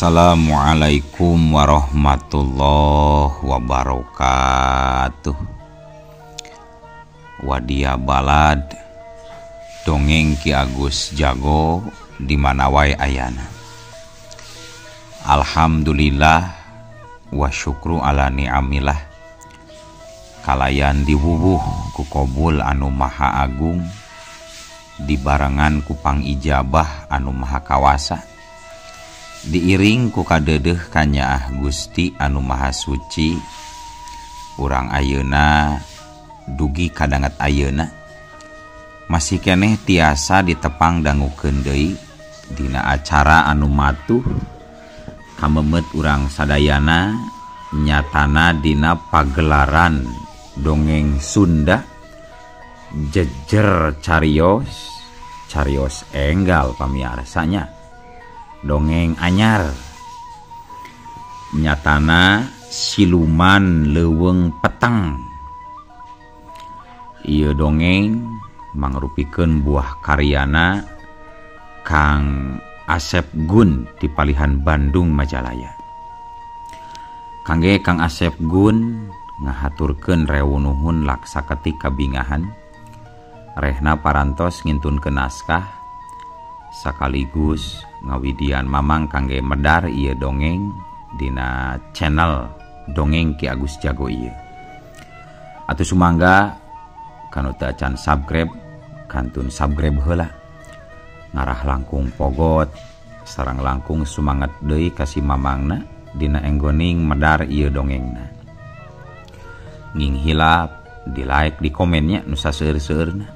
Assalamualaikum warahmatullahi wabarakatuh. Wadia balad dongeng Ki Agus Jago di mana wae ayana. Alhamdulillah wa syukru ala ni'amillah. Kalayan diwuwuh ku kobul anu maha agung, dibarengan ku pangijabah anu maha kawasa, diiring ku kadedeh kanyaah Gusti anu maha suci. Urang ayeuna dugi kadanget ayeuna masih keneh tiasa ditepang dangukeun deui dina acara anu matuh kamemet urang sadayana, nyatana dina pagelaran dongeng Sunda jejer carios carios enggal pamiarsanya dongeng anyar, nyatana siluman leuweung peteng. Ieu dongeng mangrupikeun buah karyana Kang Asep Gun di Palihan Bandung Majalaya. Kangge Kang Asep Gun ngahaturkeun rewu nuhun laksa ketik kabingahan rehna parantos ngintunkeun naskah sakaligus ngawidian mamang kangge medar ieu dongeng dina channel dongeng Ki Agus Jago ieu. Atuh sumangga kanu teu acan subscribe kantun subscribe heula, ngarah langkung pogot sareng langkung sumanget deui ka si mamangna dina enggoning medar ieu dongengna. Ning hilap di like di komennya nu saseur-seurna.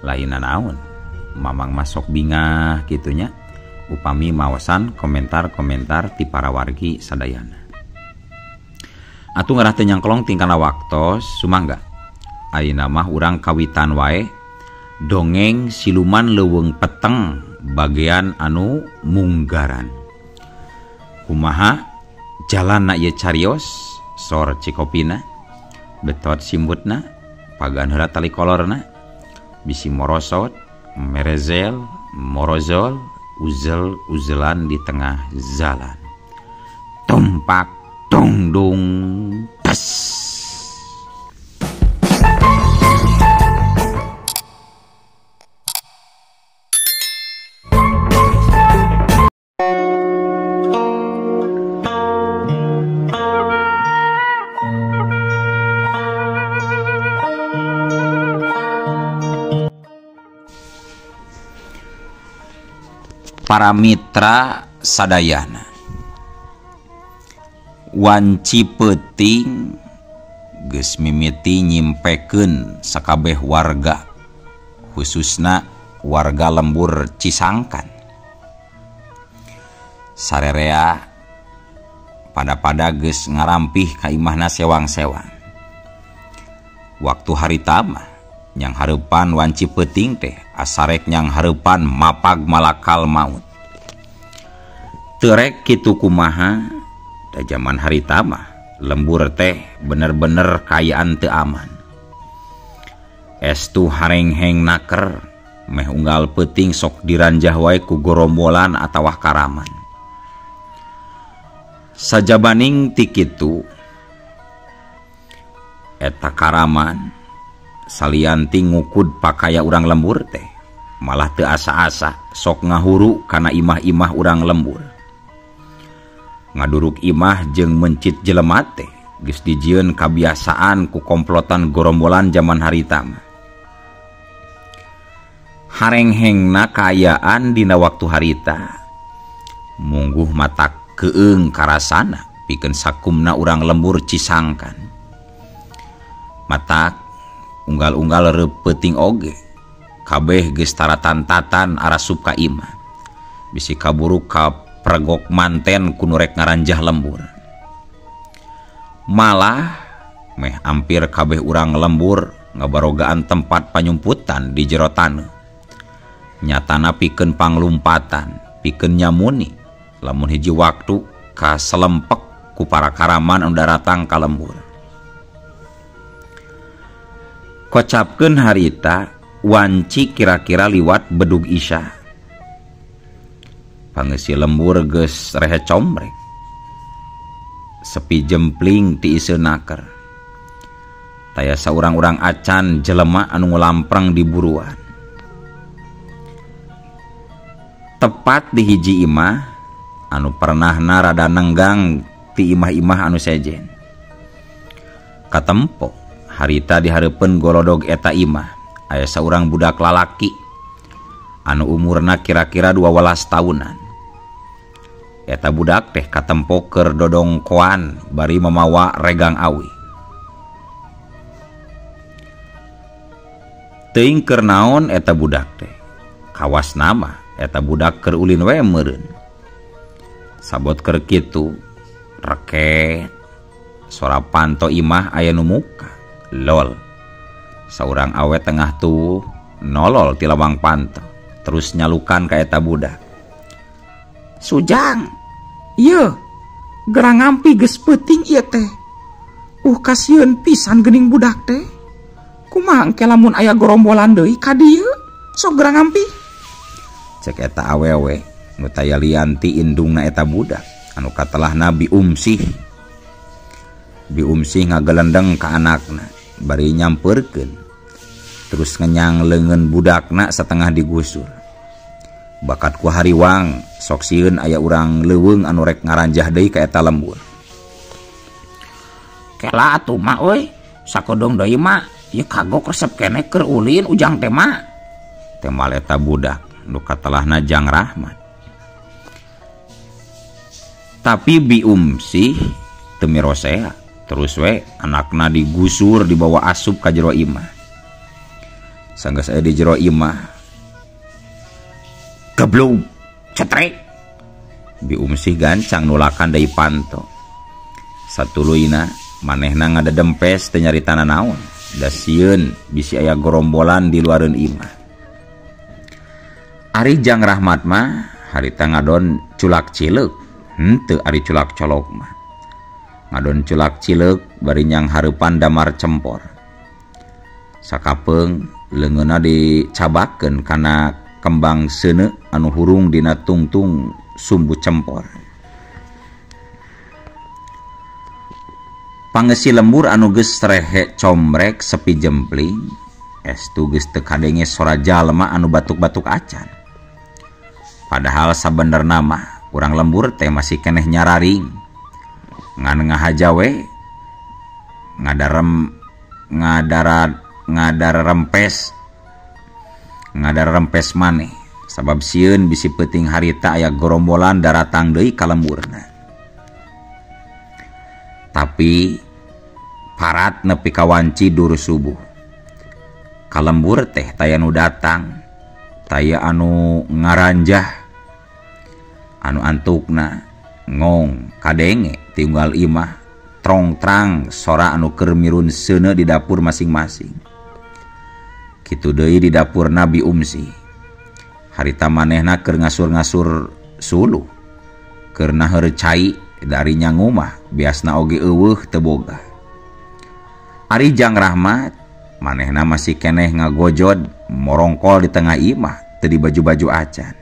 Lainna naon mamang masuk bingah kitunya upami mawasan komentar-komentar ti para wargi sadayana. Atuh ngarah teu nyangklong tingkana waktos sumangga ayeuna mah urang kawitan wae dongeng siluman leuweung peteng bagian anu munggaran. Kumaha jalanna ieu carios sor cikopina betot simbutna pagan heula tali kolorna bisi morosot merezel morozol uzel uzelan di tengah jalan. Tumpak tungdung tes. Para mitra sadayana, wanci peuting geus mimiti nyimpekeun sakabeh warga, khususna warga lembur Cisangkan. Sarerea pada-pada geus ngarampih ka imahna sewang-sewang. Waktu harita mah nyang hareupan wanci peuting teh asarek nyang hareupan mapag malakal maut. Terek kitu kumaha da jaman harita mah lembur teh bener-bener kayaan teu aman. Estu harengheng naker meh unggal peuting sok diranjah wae ku gorombolan atawa karaman. Sajabaning ti kitu eta karaman salianti ngukud pakaya urang lembur teh malah teu asa-asa sok ngahuru kana imah-imah urang lembur. Ngaduruk imah jeung mencit jelema teh geus dijieun kabiasaan ku komplotan gorombolan jaman harita mah. Harenghengna kaayaan dina waktu harita mungguh mata keung karasana pikeun sakumna urang lembur Cisangkan. Matak unggal-unggal reup peuting oge kabeh geus taratan-tatan arasup ka imah bisi kaburu ka pregok manten ku nu rek ngaranjah lembur. Malah meh ampir kabeh urang lembur ngabarogaan tempat panyumputan di jero taneuh. Nyatana pikeun panglumpatan pikeun nyamuni lamun hiji waktu kaselempek ku para karaman anu daratang ka lembur. Kocapkeun harita wanci kira-kira liwat bedug isya. Pangeusi lembur geus rehe combrek. Sepi jempling ti iseun naker. Taya saurang-urang acan jelema anu ngulampreng di buruan. Tepat di hiji imah anu pernahna rada nenggang ti imah-imah anu sejen. Katempo harita di hareupeun golodog eta imah aya saurang budak lalaki anu umurna kira-kira 12 tahunan. Eta budak teh katempo keur dodongkoan bari mamawa regang awi. Teuing keur naon eta budak teh? Kawas nama eta budak keur ulin we meureun. Sabot keur kitu reket sora panto imah aya nu muka. Lol. Saurang awe tengah tuh nolol ti lawang panto terus nyalukan ka eta budak. Sujang, ieu gerang ngampi geus peuting ieu teh. Kasieun pisan geuning budak teh. Kumaha engke lamun aya gorombolan deui ka dieu? Sok gerang ngampi. Cek eta awewe nu taya lian ti indungna eta budak anu katelahna Bi Umsih. Bi Umsih ngagelendeng ka anakna bari nyampeurkeun. Terus ngenyang leungeun budakna setengah digusur. Bakat ku hariwang sok sieun aya urang leuweung anu rek ngaranjah deui ka eta lembur. Kela atuh mah euy, sakodong deui mah ieu kagok resep keneh keur ulin ujang teh mah. Temal eta budak nu katelahna Jang Rahmat. Tapi Bi Umsih teu mirosea, terus we anakna digusur dibawa asup ka jero imah. Sanggeus aya di jero imah geblug cetrek. Bi Umsih gancang nulakan deui panto. Satuluyna manehna ngadedempes teu nyaritana naon. Da sieun bisi aya gorombolan di luareun imah. Ari Jang Rahmat mah harita ngadon culak cileuk, henteu ari culak colok mah. Ngadon culak cileuk bari nyang hareupan damar cempor. Sakapeung leungeunna dicabakeun kana kembang seuneu anu hurung dina tungtung sumbu cempor. Pangeusi lembur anu geus rehe combrek sepi jempling, estu geus teu kadenge sora jalma anu batuk-batuk acan. Padahal sabenerna mah urang lembur teh masih keneh nyararing. Ngan ngahaja we ngadarempes maneh sabab sieun bisi peuting harita aya gorombolan daratang deui ka lemburna. Tapi parat nepi ka wanci dur subuh. Ka lembur teh taya nu datang, taya anu ngaranjah, anu antukna ngong kadenge tinggal imah trong-trang sora anu keur mirun seuneu di dapur masing-masing. Kitu deui di dapur Nabi Umsi. Harita manehna keur ngasur-ngasur suluh, keur naheur cai dari nyangumah biasna oge eueuh teu boga. Ari Jang Rahmat manehna masih keneh ngagojod morongkol di tengah imah teu di baju-baju acan.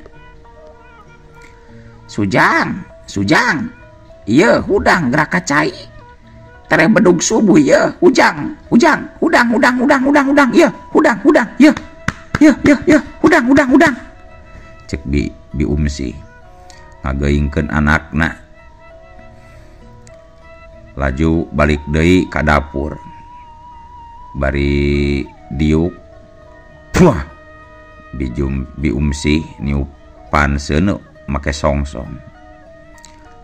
Sujang, Sujang, ieu hudang gerak ka cai. Tereh bedug subuh ieu, hujang, hujang, hudang, hudang, hudang, hudang, hudang, ieu, hudang, hudang, ieu. Ieu, ieu, ieu, hudang, hudang, hudang. Cek Bi Umsi ngageuingkeun anakna. Laju balik deui ka dapur. Bari diuk puah Bi Umsi niupan seuneu make songsong.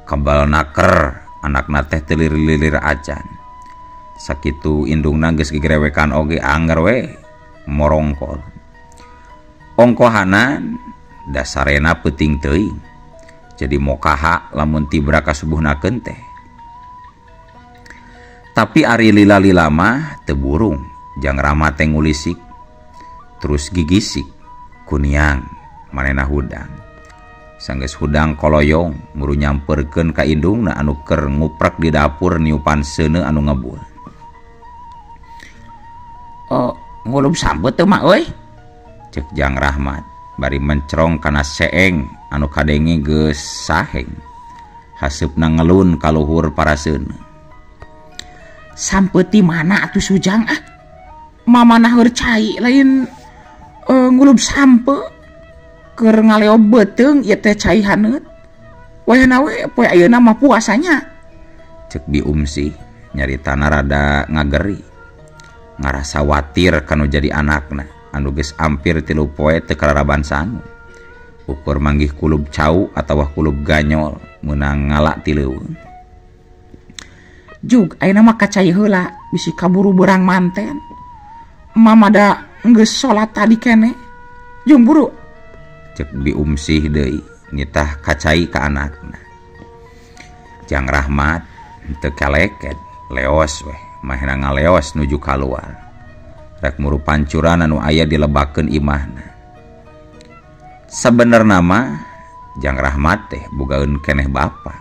Kebal naker anakna teh teu lilir-lilir acan. Sakitu indungna geus gegerewekan oge anger we morongkol. Ongkohanan dasarena peuting teuing. Jadi mokaha lamun tibra ka subuhnakeun teh. Tapi ari lila-lila mah teu burung, Jang Rahmat teh ngulisik terus gigisik kuniang manehna hudang. Sanggeus hudang koloyong muru nyamperkeun ka indungna anu keur nguprek di dapur niupan seuneu anu ngebul. Oh, ngulub sambet teu mah euy? Cek Jang Rahmat Bari mencerong kana seeng anu kadenge geus saheng. Haseupna ngelun ka luhur paraseun. Sampe ti mana atuh Sujang ah? Mama naheur cai lain ngulub sampe keur ngaleob beuteung ieu teh cai haneut. Wayahna we poe ayeuna mah puasanya. Cek Bi Umsih nyaritana rada ngageri. Ngarasa watir kanu jadi anakna anu geus ampir 3 poe teu kararaban sangu. Ukur manggih kulub cau atawa kulub ganyol meunang ngala ti leuweung. Jug ayeuna mah kacai heula bisi kaburu beurang manten. Mama da geus salat tadi kene. Jung buru. Cek Bi Umsih deui nitah kacai ka anakna. Jang Rahmat teu kaleket leos weh mahna ngaleos nuju kaluar. Rek muru pancuran anu aya dilebakeun imahna. Sabenerna mah Jang Rahmat teh bogaeun keneh bapa.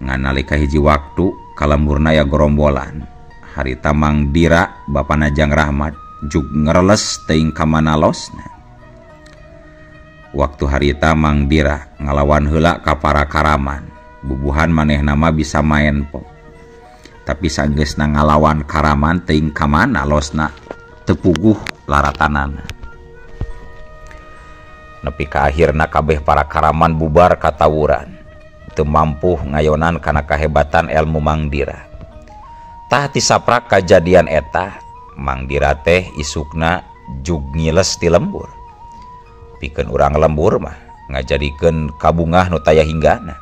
Ngan nalika hiji waktu kalemburna ya gorombolan. Harita Mang Dira bapana Jang Rahmat jug ngereles teuing ka mana losna. Waktu harita Mang Dira ngalawan heula ka para karaman. Bubuhan manehna mah bisa maen po. Tapi sanggeusna ngalawan karaman teuing ka mana losna teu puguh laratanana. Nepi ka akhirna kabeh para karaman bubar katawuran. Teu mampu ngayonan kana kahebatan elmu Mang Dira. Tah tisaprak kajadian eta, Mang Dira teh isukna jug ngiles ti lembur. Pikeun urang lembur mah ngajadikeun kabungah nu taya hinggana.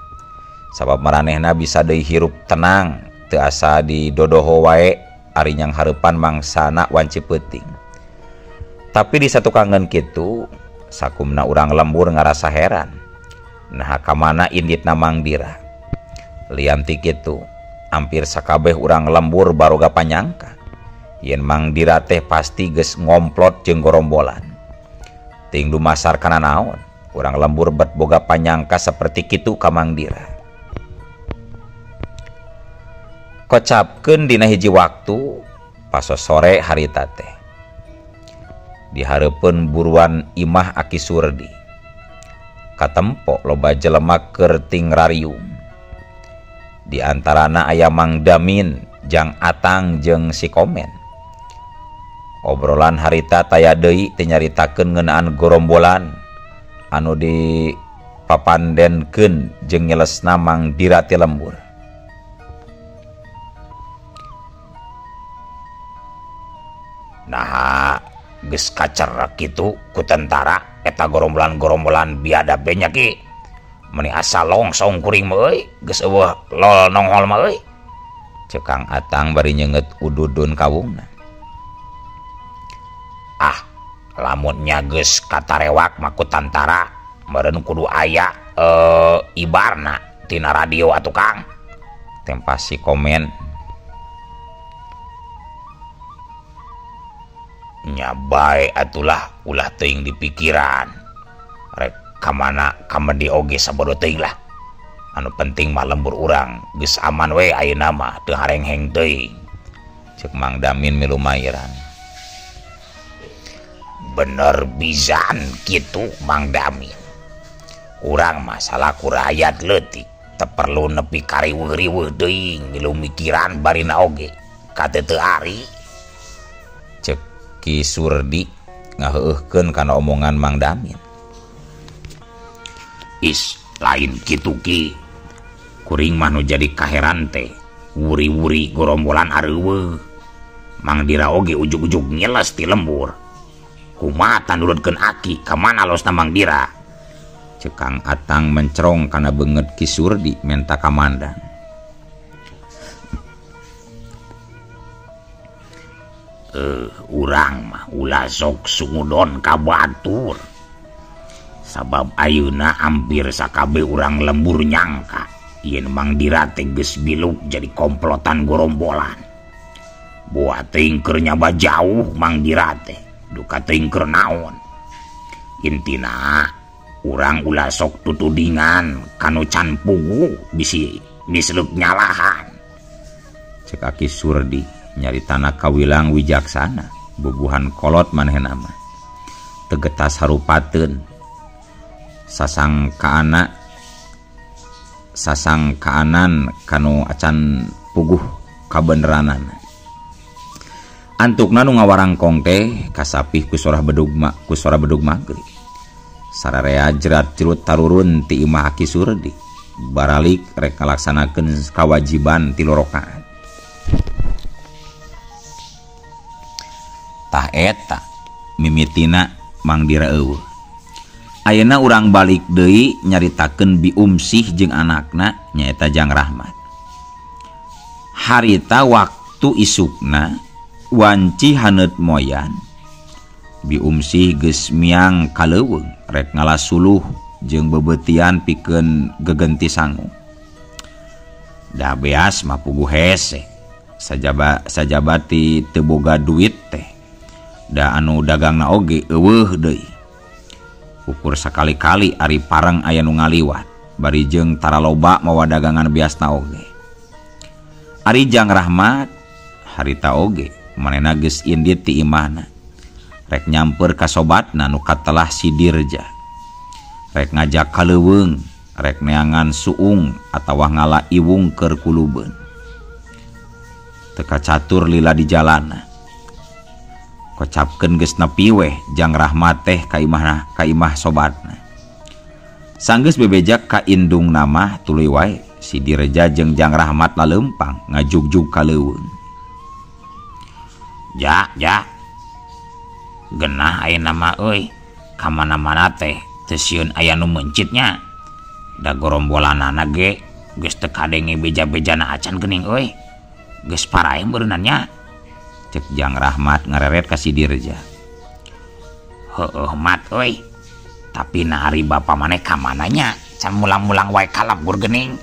Sabab maranehna bisa deui hirup tenang, teu asa didodoho wae ari nyang hareupan mangsana wanci peuting. Tapi di satukangeun kitu, sakumna urang lembur ngarasa heran. Naha ka mana inditna Mang Dira. Lian ti kitu, hampir sakabeh urang lembur baroga panyangka yen Mang Dira teh pasti geus ngomplot jeung gorombolan. Ting dumasar kana naon, urang lembur bet boga panyangka seperti kitu ka Mang Dira. Kocapkeun dina hiji waktu paso sore harita teh. Dihareupeun buruan imah Aki Surdi. Katempo loba jelema keur ting rariung. Di antarana aya Mang Damin, Jang Atang jeung si Komen. Obrolan harita taya deui teu nyaritakeun ngeunaan gorombolan anu dipapandenkeun jeung nyelesna Mang Dira ti lembur. Naha geus kacerek kitu ku tentara eta gorombolan-gorombolan biadab be nya ki. Meni asa longsong kuring mah euy, geus eueuh lol nongol mah euy. Ceuk Kang Atang bari nyeungeut ududun kawungna. Ah, lamun nya geus katarewak mah ku tantara meureun kudu aya ibarna tina radio atuh Kang. Tempas si Komen. Nya bae atulah ulah teuing di pikiran. Rek ka mana kamedi oge sabodo teuing lah. Anu penting mah lembur urang geus aman we ayeuna mah teu harengheng teuing. Ceuk Mang Damin milu mairan. Bener pisan kitu Mang Damin. Urang mah salaku rakyat leutik teu perlu nepi ka riweuh-riweuh teuing milu mikiran barina oge ka teu ari. Ceuk Ki Surdi ngaheueuhkeun kana omongan Mang Damin. Is lain kitu ki. Kuring mah nu jadi kaheran teh wuri-wuri gorombolan areuweuh. Mang Dira oge ujug-ujug nyeles ti lembur. Kumaha tanurutkeun aki ka mana losna Mang Dira? Ceuk Kang Atang mencerong kana beungeut Ki Surdi menta kamandang. Urang mah ulah sok sungudon ka batur. Sabab ayeuna hampir sakabeh urang lembur nyangka yen Mang Dira teh geus biluk jadi komplotan gorombolan. Boa teuing keur nyaba jauh Mang Dira teh, duka teuing keur naon. Intina urang ulah sok tutudingan kanu can puguh bisi misleuk nyalahan. Ceuk Aki Surdi nyaritana kawilang wijaksana, bubuhan kolot manehna mah. Tegetas harupateun Sasangkaana sasangkaanan kanu acan puguh kabeneranana. Antukna nu ngawarangkong teh kasapih ku sora bedug ku sora bedug magrib. Sararea jerat jerut tarurun ti imah Aki Surdi baralik rek ngalaksanakeun kawajiban 3 rakaat. Tah eta mimitina Mang Dira eueuh. Ayeuna urang balik deui nyaritakeun Bi Umsih jeung anakna nyaeta Jang Rahmat. Harita waktu isukna wanci haneut moyan. Bi Umsih geus miang ka leuweung rek ngala suluh jeung bebeutian pikeun gegenti sangu. Da beas mah puguh hese. Sajabati teu boga duit teh. Da anu dagangna oge eueuh deui. Ukur sakali-kali ari pareng aya nu ngaliwat bari jeung taraloba mawa dagangan biasna oge. Ari Jang Rahmat harita oge manehna geus indit ti imahna. Rek nyamper ka sobatna nu katelah si Dirja. Rek ngajak ka leuweung, rek neangan suung atawa ngala iwung keur kulubeun. Teu kacatur lila di jalana. Kocapkeun geus nepi weh Jang Rahmat teh ka imahna ka imah sobatna. Sanggeus bebeja ka indungna mah tuluy wae si Dirja jeung Jang Rahmat laleumpang ngajugjug ka leuweung. Ja, ja. Genah ayeuna mah euy, ka mana-mana teh teu sieun aya nu meuncitnya. Da gorombolanana ge geus teu kadenge beja-bejana acan geuning euy. Geus parae meureunannya. Cek Jang Rahmat ngareret ka si Dirja. Heueuh mat euy. Tapi na ari bapa maneh ka mana nya? Can mulang-mulang wae ka lembur geuning.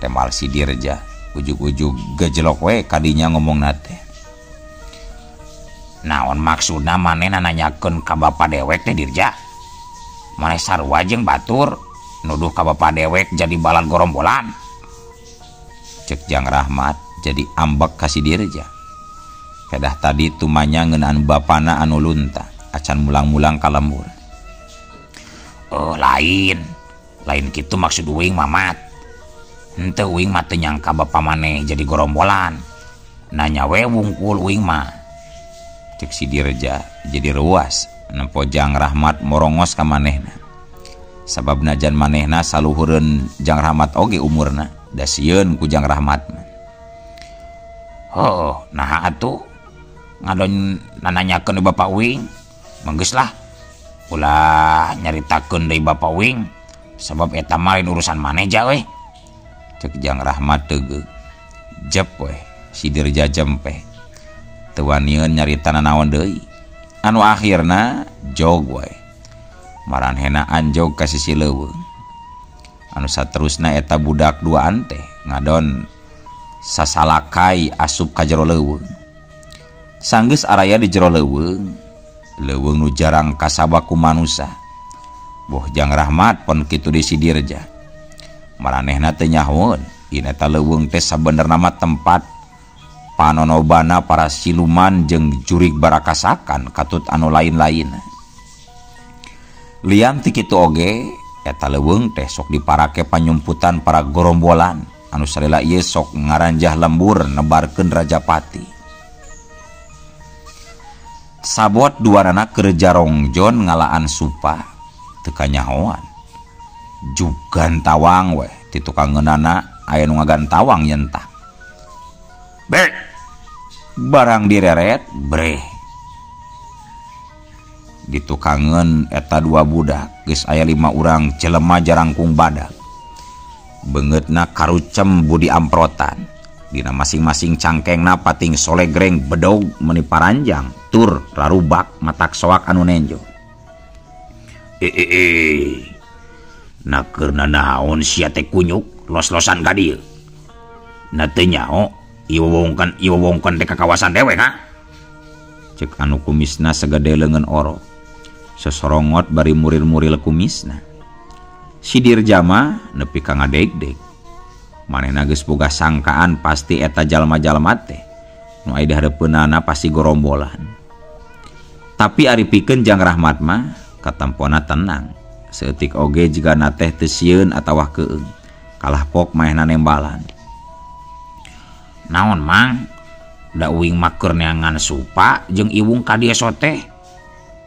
Temal si Dirja ujug-ujug gejelok we kadinya ngomongna teh. Naon maksudna maneh nanyakeun ka bapa dewek teh Dirja? Maneh sarua jeung batur nuduh ka bapa dewek jadi balan gorombolan. Cek Jang Rahmat jadi ambek ka si Dirja. Pedah tadi tumanya ngeunaan bapana anu lunta acan mulang-mulang ka lembur. Oh lain, lain kitu maksud uing mamat. Henteu uing mah teu nyangka bapa maneh jadi gorombolan. Nanya we wungkul uing mah. Cek si Dirja jadi ruas nempo Jang Rahmat morongos ka manehna. Sabab najan manehna saluhureun Jang Rahmat oge umurna, da sieun ku Jang Rahmat. Heuh, naha atuh ngadon nananyakeun bapa uing. Menggeus lah. Ulah nyaritakeun deui bapa uing sabab eta mah lain urusan maneh ja euy. Cek Jang Rahmat teugeuk. Jep we si Dirja jempe. Teu wanieun nyarita nanaon deui. Anu akhirna jog we. Maranehna anjog ka sisi leuweung. Anu saterusna eta budak duaan teh ngadon sasalakai asup ka jero leuweung. Sanggeus araya di jero leuweung, leuweung nu jarang kasaba ku manusa. Boh Jang Rahmat pon kitu di si Dirja. Maranehna teu nyahoeun, ieu eta leuweung teh sabenerna mah tempat panonobana para siluman jeung jurig barakasakan katut anu lain-lain. Lian ti kitu oge eta leuweung teh sok diparake panyumputan para gorombolan anu salila ieu sok ngaranjah lembur nebarkeun rajapati. Sabot duanana keur jarongjon ngalaan supa teu kanyahoan. Jugan tawang weh ti tukangeunana aya nu ngagantawang nyentak. Bek barang direret breh. Ditukangeun eta dua budak geus aya 5 urang jelema jarangkung badak. Beungeutna karucem budi amprotan. Dina masing-masing cangkengna pating solegreng bedog meuni paranjang tur rarubak matak soak anu nenjo. Na keur nanaon sia teh kunyuk los-losan ka dieu. Na teu nyaho ieu wewongkon teh ka kawasan dewek ha. Cek anu kumisna sagede leungeun orok. Sosorongot bari muril-muril kumisna. Si Dirja mah nepi ka ngadegdeg. Manehna geus boga sangkaan pasti eta jalma-jalma teh nu aya di hareupeunana pasti gorombolan. Tapi ari pikeun Jang Rahmat mah katempona tenang. Saeutik oge jigana teh teu sieun atawa keung. Kalah pok maehna nembalan. Naon Mang? Da uing mah keur neangan supa jeung iwung ka dieu teh.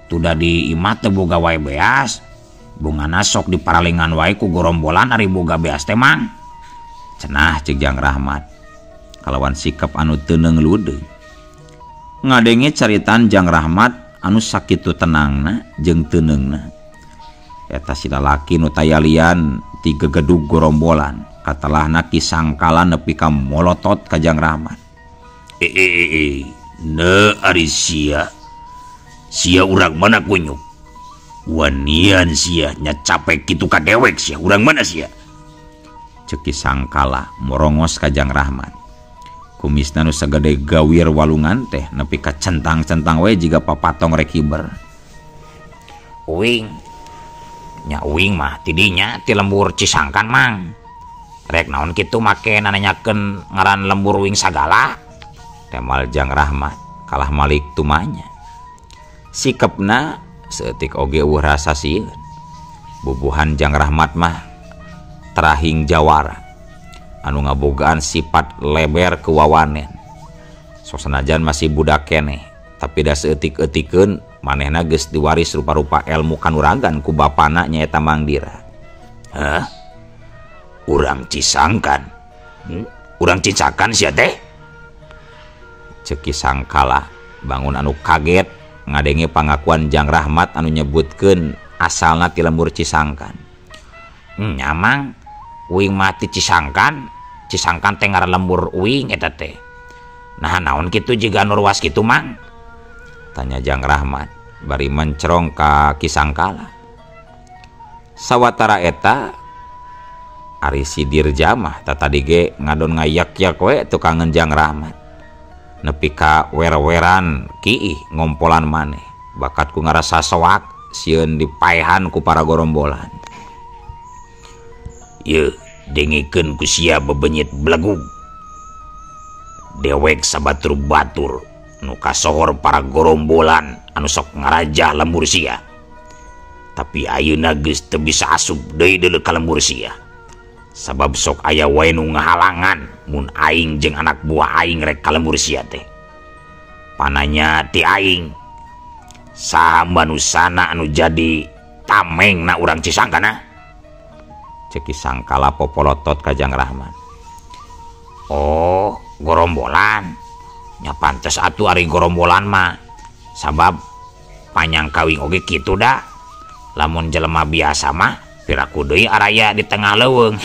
Tuda di imah teu boga wae beas. Bungana sok diparalingan wae ku gorombolan ari boga beas teh Mang. Cenah ceuk Jang Rahmat kalawan sikap anu teu neungludeung. Ngadenge caritaan Jang Rahmat anu sakitu tenangna jeung teuneungna. Eta si lalaki nu tayalian ti gegedug gorombolan katelahna Ki Sangkala nepi ka molotot ka Jang Rahmat. Ne ari sia. Sia urang mana kunyuk? Wanian sia nya capek kitu ka dewek sia urang mana sia? Ceuk Ki Sangkala morongos ka Jang Rahmat. Kumisna nu sagede gawir walungan teh nepi ka centang-centang we jiga papatong rek hiber. Uing nya uing mah tidinya ti lembur Cisangkan Mang. Rek naon kitu make nanyakeun ngaran lembur uing sagala? Temal Jang Rahmat kalah malik tumanya. Sikepna saeutik oge eueuh rasa sieun. Bubuhan Jang Rahmat mah terahing jawara anu ngabogaan sifat leber kewawanen. Sok sanajan masih budak keneh, tapi da saeutik-eutikeun manehna geus diwaris rupa-rupa ilmu kanuragan ku bapana nyaeta Mang Dira. Hah? Urang Cisangkan? Urang Cicakan sia teh? Ceuk Ki Sangkala bangun anu kaget ngadenge pangakuan Jang Rahmat anu nyebutkeun asalna ti lembur Cisangkan. Nya Mang, uing mah ti Cisangkan, Cisangkan teh ngaran lembur uing eta teh. Nah naon kitu jiga anu ruas kitu Mang? Tanya Jang Rahmat bari mencerong ka Ki Sangkala. Sawatara eta ari si Dirja mah tatadi ge ngadon ngayak-yak we tukangeun Jang Rahmat. Nepi ka wer-weran kiih ngompolan maneh. Bakat ku ngarasa soak sieun dipaehan ku para gorombolan. Yeuh, dengekeun ku sia bebenyit belegug. Dewek sabatur-batur nu kasohor para gorombolan anu sok ngarajah lembur sia. Tapi ayeuna geus teu bisa asup deui deuleu ka lembur sia. Sabab sok aya wae nu ngahalangan mun aing jeung anak buah aing rek ka lembur sia teh. Pananya ti aing saha manusana anu jadi tamengna urang Cisangkana? Ceuk Ki Sangkala popolotot ka Jang Rahmat. Oh, gorombolan. Nya pantes atuh ari gorombolan mah. Sabab panyangka uing oge kitu da. Lamun jelema biasa mah piraku deui araya di tengah leuweung.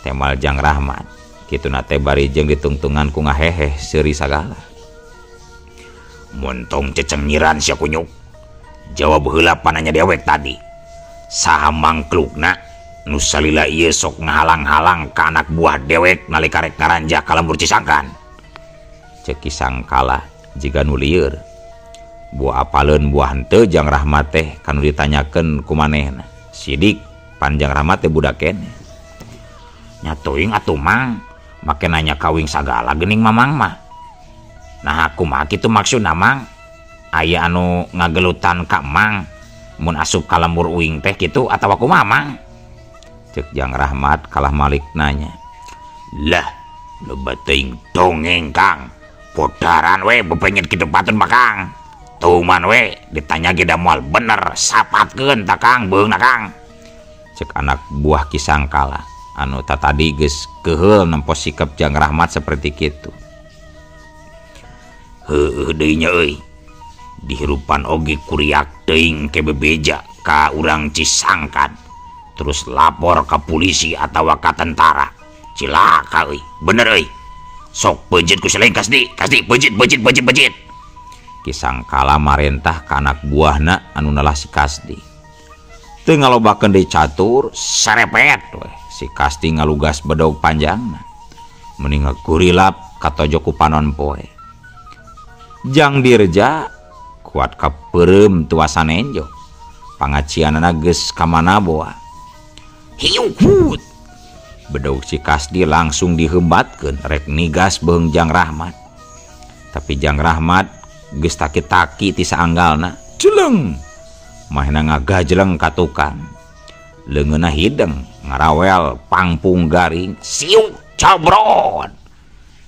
Temal Jang Rahmat. Kituna teh bari jeung ditungtungan ku ngaheheh seuri sagala. Montong cecengiran sia kunyuk. Jawab heula pananya dewek tadi. Saha mangklukna nu salila ieu sok ngahalang-halang ka anak buah dewek nalika rek ngaranjah ka lembur Cisangkan? Ceuk Ki Sangkala jiga nu lieur. Buah apaleun buah henteu Jang Rahmat teh kanu ditanyakeun ku manehna. Sidik panjang Rahmat teh budak keneh. Nya teuing atuh Mang, make nanya ka uing sagala geuning Mamang mah. Nah kumaha kitu maksudna Mang? Aya anu ngagelutan ka Mang mun asup ka lembur uing teh kitu atawa kumaha Mang? Ceuk Jang Rahmat kalah malik nanya. Lah, loba teuing dongeng Kang. Podaran we bebenyet kitu patun mah Kang. Tuman we ditanya ge da moal bener, sapatkeun ta Kang, beungna Kang. Ceuk anak buah Ki Sangkala anu tatadi geus keuheul nempo sikap Jang Rahmat seperti kitu. Heueuh deui nya euy. Dihirupan oge kuriak teuing ke bebeja ka urang Cisangkan. Terus lapor ke polisi atawa ka tentara. Cilaka euy, bener euy. Sok peujeut ku seleng Kasdi, Kasdi peujeut peujeut peujeut peujeut. Ki Sangkala marentah ka anak buahna anu nalah si Kasdi. Teu ngalobakeun deui catur, sarepet we. Si Kasdi ngalugas bedog panjangna. Meni ngagurilap katojo ku panon poe. Jang Dirja kuat ka peureum tuasan enjo. Pangacianana geus ka mana boa. Hiuhut. Bedog si Kasdi langsung dihembatkeun rek nigas beung Jang Rahmat. Tapi Jang Rahmat geus taki-taki ti saanggalna. Jeleng. Mahna ngagajleng ka tukang. Leungeunna hideng ngarawel pangpung garing siuk cabrot.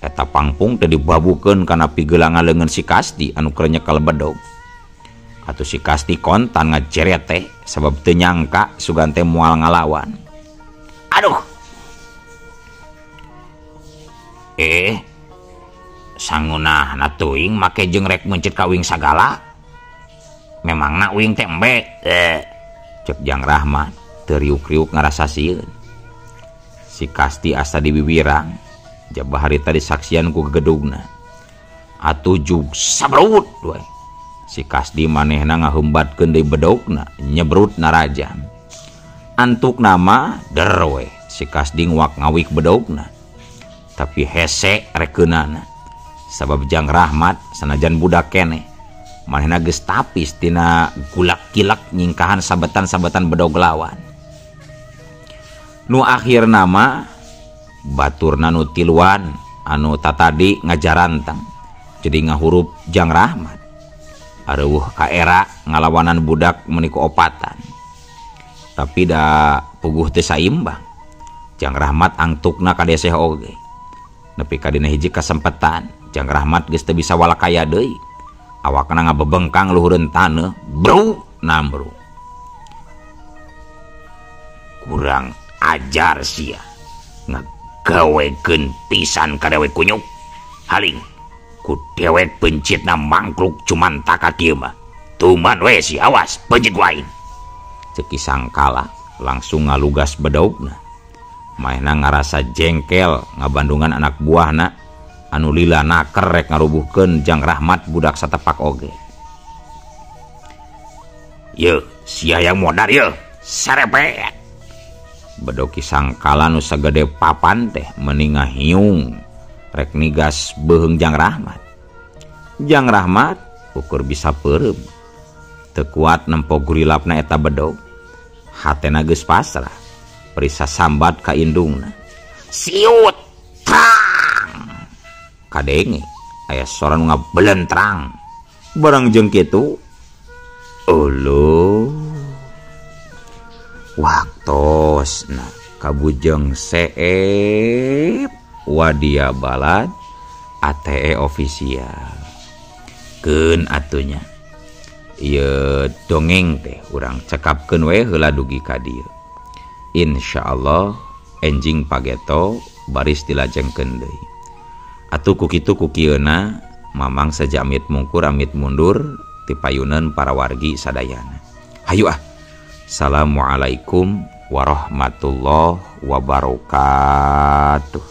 Eta pangpung teh dibabukeun kana pigelangan leungeun si Kasdi anu keur nyekel bedog. Atuh si Kasdi kontan ngajeret teh sabab teu nyangka sugan teh moal ngalawan. Aduh. Sangunahna teuing make jeung rek meuncit ka uing sagala. Memangna uing teh embe. Cek Jang Rahmat teu riuk-riuk ngarasa sieun. Si Kasdi asa diwiwirang. Jaba harita disaksian ku gegedugna. Atuh jug sabrut we. Si Kasdi manehna ngahembatkeun deui bedogna, nyebrut narajang. Antuk nama der we. Si Kasdi nguak ngawik bedogna. Tapi hese rekeunana. Sabab Jang Rahmat sanajan budak keneh, manehna geus tapis tina gulak-gilak nyingkahan sabetan-sabetan bedog lawan. Nu akhirna mah baturna nu tiluan anu tatadi ngajarantang jadi ngahurup Jang Rahmat. Areuweuh ka era ngalawanan budak meuni ku opatan, tapi da puguh teu saimbang. Jang Rahmat angtukna ka deseh oge. Nepi ka dina hiji kasempetan Jang Rahmat geus teu bisa walakaya deui. Awakna ngabebengkang luhureun taneuh, bru namru. Kurang ajar sia. Ngagawekeun pisan ka dewek kunyuk. Haling ku dewek pencitna mangkluk cuman taka kieu mah. Tuman we si awas pencit ku aing. Cek Ki Sangkala langsung ngalugas bedogna. Manehna ngarasa jengkel ngabandungan anak buahna anu lila naker rek ngarubuhkeun Jang Rahmat budak satepak oge. Ye, sia yang modar ye, sarepet. Bedog Ki Sangkala nu sagede papan teh meuni ngahiung rek nigas beuheung Jang Rahmat. Jang Rahmat ukur bisa peureum. Teu kuat nempo gurilapna eta bedog. Hatena geus pasrah. Perisa sambat ka indungna. Siut trang. Kadenge aya sora nu ngabelentrang. Barang jeung kitu euleuh. Waktosna kabujeng seep wadia balad ATE official. Keun atunya ieu dongeng teh urang cekapkeun we heula dugi ka dieu. Insyaallah enjing pageto baris dilajengkeun deui. Atuh ku kitu ku kieuna Mamang saja amit mungkur amit mundur ti payuneun para wargi sadayana. Hayu ah. Assalamualaikum warahmatullahi wabarakatuh.